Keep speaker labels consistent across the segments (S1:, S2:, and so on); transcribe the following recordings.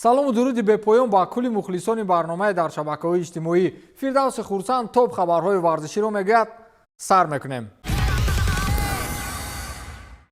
S1: Салому дуруди бепоён ба кулли мухлисони барномаи дар шабакаҳои иҷтимоӣ. Фирдавси Хурсанд топ хабарҳои варзиширо мегӯяд. Сар мекунем.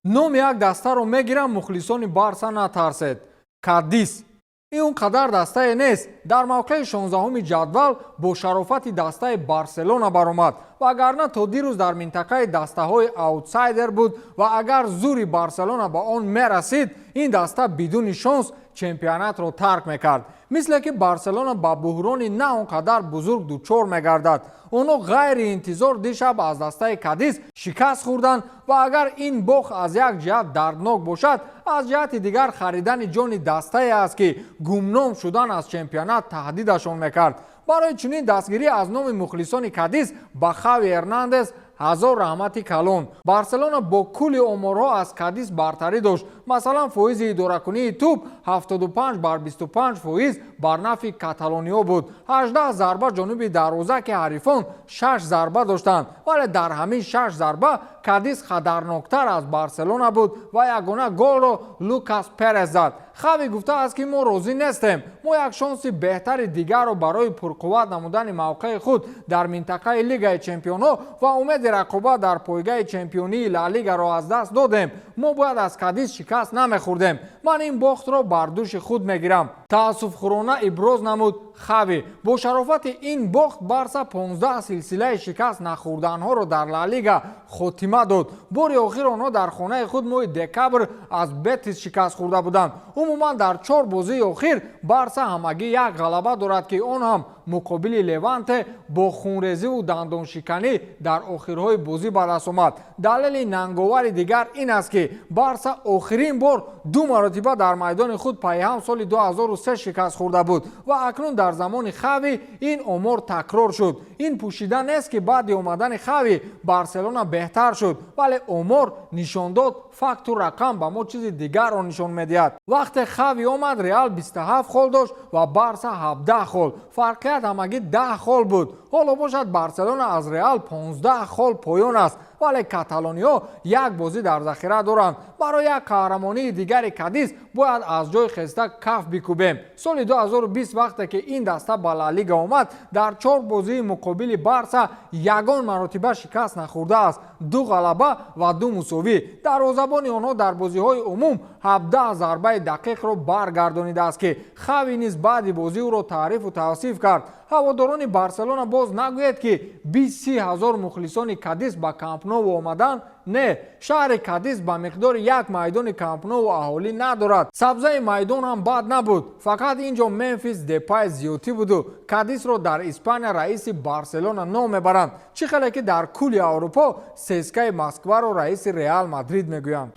S1: Номи як дастаро мегирам, мухлисони Барса натарсед. Кадис. Ин он қадар дастае нест. Дар мавқеи 16-уми ҷадвал бо шарофати дастаи Барселона баромад, вагарна то дирӯз дар минтақаи дастаҳои аутсайдер буд ва агар зури Барселона ба он мерасид, ин даста бидуни шонс чемпионатро тарк мекард. Мисле ки Барселона ба буҳрони на он қадар бузург дучор мегардад. Онҳо ғайриинтизор дишаб аз дастаи Кадис шикаст хӯрданд ва агар ин бохт аз як ҷиҳат дарднок бошад, аз ҷиҳати дигар харидани ҷони дастае аст, ки гумном шудан аз чемпионат таҳдидашон мекард. Барои чунин дастгирӣ аз номи мухлисони Кадис ба Хави Эрнандес ҳазор раҳмати калон. Барселона бо кулли оморҳо аз Кадис бартарӣ дошт. Масалан, фоизи идоракунии тӯб 75 бар 25% бар нафи каталониҳо буд. 18 зарба ҷонуби дарвоза, ки ҳарифон 6 зарба доштанд, вале дар ҳамин 6 зарба Кадис хатарноктар аз Барселона буд ва ягона голро Лукас Перес зад. Хави гуфтааст, ки мо розӣ нестем. Мо як шонси беҳтари дигарро барои пурқувват намудани мавқеи худ дар минтақаи Лигаи чемпионҳо ва умеди рақобат дар пойгаи чемпионии Ла Лигаро аз даст додем. Мо бояд аз Кадис шикаст намехӯрдем. Ман ин бохтро бар дӯши худ мегирам, таассуфхӯрона иброз намуд Хави. Бо шарофати ин бохт Барса 15 силсилаи шикаст нахӯрданҳоро дар Ла Лига хотима дод. Бори охир онҳо дар хонаи худ моҳи декабр аз Бетис шикаст хӯрда буданд. Умуман, дар чор бозии охир Барса ҳамагӣ як ғалаба дорад, ки он ҳам муқобили Леванте бо хунрезиву дандоншиканӣ дар охирҳои бозӣ ба даст омад. Далели нанговари дигар ин аст, ки Барса охирин бор ду маротиба дар майдони худ пайҳам соли 2003 шикаст хӯрда буд ва акнун дар замони Хави ин омор такрор шуд. Ин пӯшида нест, ки баъди омадани Хави Барселона беҳтар шуд, вале омор нишон дод, факту рақам ба мо чизи дигарро нишон медиҳад. Вақте Хави омад, Реал 27 хол дошт ва Барса 17 хол. Фарқият ҳамагӣ 10 хол буд. Ҳоло бошад, Барселона аз Реал 15 хол поён аст, вале каталониҳо як бозӣ дар захира доранд. Барои як қаҳрамонии дигари Кадис бояд аз ҷои хеста каф бикӯбем. Соли 2020, вақте ки ин даста ба Ла Лига омад, дар чор бозии муқобили Барса ягон маротиба шикаст нахӯрдааст: ду ғалаба ва ду мусовӣ. Дарвозабони онҳо дар бозиҳои умум 17 зарбаи дақиқро баргардонидааст, ки Хави низ баъди бозӣ ӯро таърифу тавсиф кард. Ҳаводорони Барселона, боз нагӯед, ки 20-30 ҳазор мухлисони Кадис ба Кампнову омаданд. Не, шаҳри Кадис ба миқдори як майдони Кампнову аҳолӣ надорад. Сабзаи майдон ҳам бад набуд, фақат ин ҷо Мемфис Депай зиёдтӣ буду Кадисро дар Испания раиси Барселона ном мебаранд, чӣ хеле ки дар кулли Аврупо ЦСКАи Москваро раиси Реал Мадрид мегӯянд.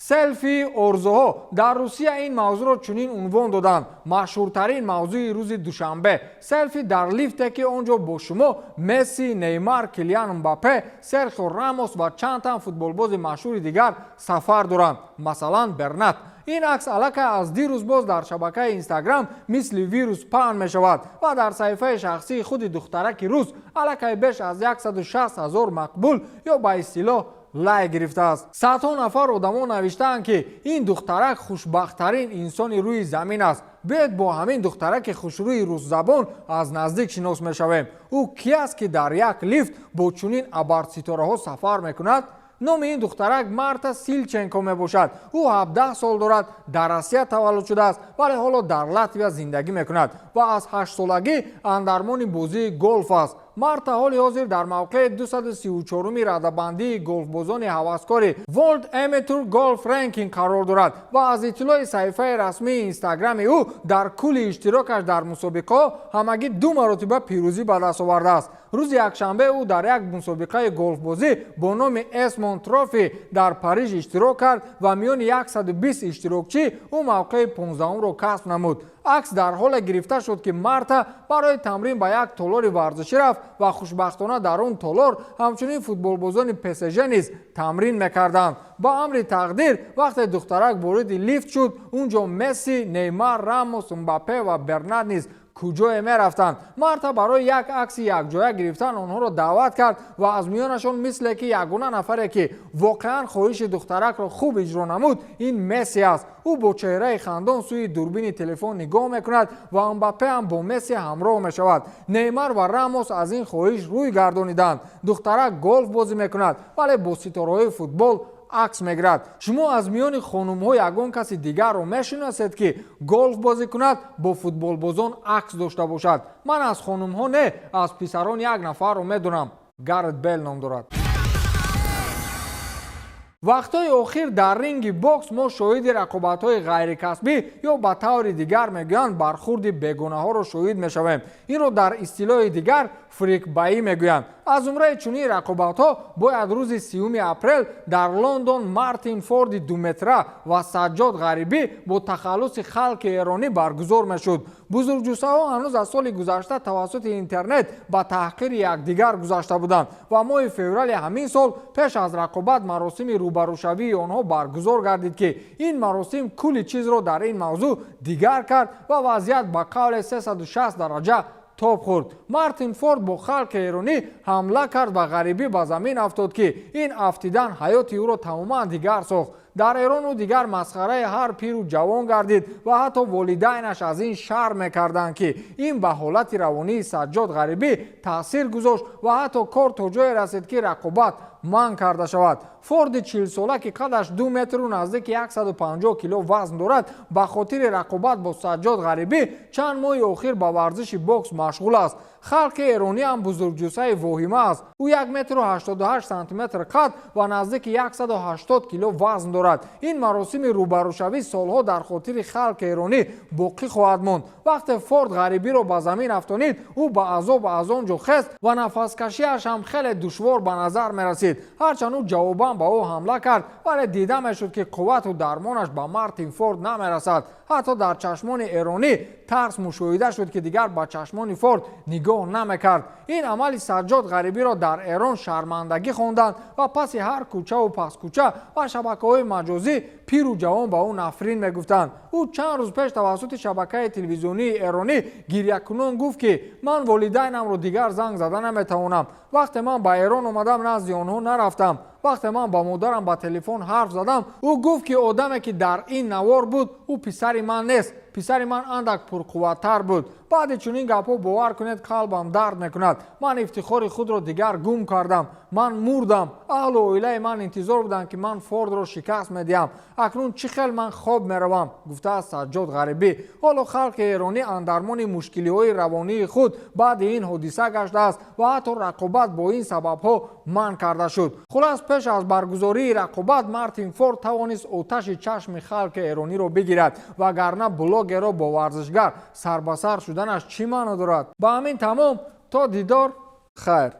S1: Селфии орзуҳо. Дар Русия ин мавзӯъро чунин унвон доданд: машҳуртарин мавзӯи рӯзи душанбе. Селфи дар лифте, ки он ҷо бо шумо Месси, Неймар, Килиан Мбаппе, Серхио Рамос ва чанд тан футболбози машҳури дигар сафар доранд, масалан, Бернат. Ин акс аллакай аз дирӯз боз дар шабакаи Инстаграм мисли вирус паҳн мешавад ва дар саҳифаи шахсии худи духтараки рус аллакай беш аз 160 ҳазор мақбул ё ба истилоҳ лайк гирифтааст. Садҳо нафар одамо навиштаанд, ки ин духтарак хушбахттарин инсони рӯи замин аст. Биёед, бо ҳамин духтараки хушрӯи русзабон аз наздик шинос мешавем. Ӯ ки аст, ки дар як лифт бо чунин абарситораҳо сафар мекунад? Номи ин духтарак Марта Силченко мебошад. Ӯ 17 сол дорад, дар Россия таваллуд шудааст, вале ҳоло дар Латвия зиндагӣ мекунад ва аз 8-солагӣ андармони бозии голф аст. Марта ҳоли ҳозир дар мавқеи 234-уми радабандии голфбозони ҳаваскори World Amateur Golf Ranking қарор дорад ва аз иттилои саҳифаи расмии Инстаграми ӯ, дар кулли иштирокаш дар мусобиқаҳо ҳамагӣ ду маротиба пирӯзӣ ба даст овардааст. Рӯзи якшанбе ӯ дар як мусобиқаи голфбозӣ бо номи Эсмон Трофи дар Париж иштирок кард ва миёни 120 иштирокчӣ ӯ мавқеи 15-умро касб намуд. Акс дар ҳоле гирифта шуд, ки Марта барои тамрин ба як толори варзишӣ рафт ва хушбахтона дар он толор ҳамчунин футболбозони ПСЖ низ тамрин мекарданд. Ба амри тақдир, вақте духтарак вориди лифт шуд, он ҷо Месси, Неймар, Рамос, Мбаппе ва Бернат низ Куҷое мерафтанд? Марта барои як акси якҷоя гирифтан онҳоро даъват кард ва аз миёнашон мисле ки ягона нафаре, ки воқеан хоҳиши духтаракро хуб иҷро намуд, ин Месси аст. Ӯ бо чеҳраи хандон сӯи дурбини телефон нигоҳ мекунад ва Мбаппе ҳам бо Месси ҳамроҳ мешавад. Неймар ва Рамос аз ин хоҳиш рӯй гардониданд. Духтарак голф бозӣ мекунад, вале бо ситораҳои футбол акс мегирад. Шумо аз миёни хонумҳо ягон каси дигарро мешиносед, ки голф бозӣ кунад, бо футболбозон акс дошта бошад? Ман аз хонумҳо не, аз писарон як нафарро медонам, Гарет Бел ном дорад. Вақтҳои охир дар ринги бокс мо шоҳиди рақобатҳои ғайрикасбӣ ё ба таври дигар мегӯянд, бархурди бегонаҳоро шоҳид мешавем. Инро дар истилоҳи дигар фрикбоӣ мегӯянд. Аз зумраи чунин рақобатҳо бояд рӯзи 30 апрел дар Лондон Мартин Форди 2 метра ва Саҷҷод Ғарибӣ бо тахаллуси Халки Эронӣ баргузор мешуд. Бузургҷуссаҳо ҳанӯз аз соли гузашта тавассути интернет ба таҳқири якдигар гузашта буданд ва моҳи феврали ҳамин сол пеш аз рақобат маросими рӯбарӯшавии онҳо баргузор гардид, ки ин маросим кулли чизро дар ин мавзӯъ дигар кард ва вазъият ба қавле 360 дараҷа тоб хӯрд. Мартин Форд бо Халки Эронӣ ҳамла кард ва Ғарибӣ ба замин афтод, ки ин афтидан ҳаёти ӯро тамоман дигар сохт. Дар Эрон ӯ дигар масхараи ҳар пиру ҷавон гардид ва ҳатто волидайнаш аз ин шарм мекарданд, ки ин ба ҳолати равонии Саҷҷод Ғарибӣ таъсир гузошт ва ҳатто кор то ҷое расид, ки рақобат манъ карда шавад. Форди 40-сола, ки қадаш 2 метру наздики 150 кило вазн дорад, ба хотири рақобат бо Саҷҷод Ғарибӣ чанд моҳи охир ба варзиши бокс машғул аст. Халки Эронӣ ҳам бузургҷуссаи воҳима аст. Ӯ 1 метру 88 сантиметр қад ва наздики 180 кило вазн дорад. Ин маросими рӯбарӯшавӣ солҳо дар хотири халки эронӣ боқӣ хоҳад монд. Вақте Форд Ғарибиро ба замин афтонид, ӯ ба азоб аз он ҷо хест ва нафаскашиаш ҳам хеле душвор ба назар мерасид. Ҳарчанд ӯ ҷавобан ба ӯ ҳамла кард, вале дида мешуд, ки қуввату дармонаш ба Мартин Форд намерасад. Ҳатто дар чашмони эронӣ тарс мушоҳида шуд, ки дигар ба чашмони Форд нигоҳ намекард. Ин амали Саҷҷод Ғарибиро дар Эрон шармандагӣ хонданд ва паси ҳар кӯчаву паскӯча ва шабакаҳои маҷозӣ пиру ҷавон ба ӯ нафрин мегуфтанд. Ӯ чанд рӯз пеш тавассути шабакаи телевизионии эронӣ гирякунон гуфт, ки ман волидайнамро дигар занг зада наметавонам. Вақте ман ба Эрон омадам, назди онҳо нарафтам. Вақте ман ба модарам ба телефон ҳарф задам, ӯ гуфт, ки одаме, ки дар ин навор буд, ӯ писари ман нест, писари ман андак пурқувваттар буд. Баъди чунин гапҳо, бовар кунед, қалбам дард мекунад. Ман ифтихори худро дигар гум кардам, ман мурдам. Аҳлу оилаи ман интизор буданд, ки ман Фордро шикаст медиҳам. Акнун чӣ хел ман хоб меравам? Гуфтааст Саҷҷод Ғарибӣ. Ҳоло халқи эронӣ андармони мушкилиҳои равонии худ баъди ин ҳодиса гаштааст ва ҳатто рақобат бо ин сабабҳо манъ карда шуд. Хулас, пеш аз баргузории рақобат Мартин Форд тавонист оташи чашми халқи эрониро бигирад, вагарна блогерро бо варзишгар сарбасар шуданаш чӣ маъно дорад? Ба ҳамин тамом, то дидор, хайр.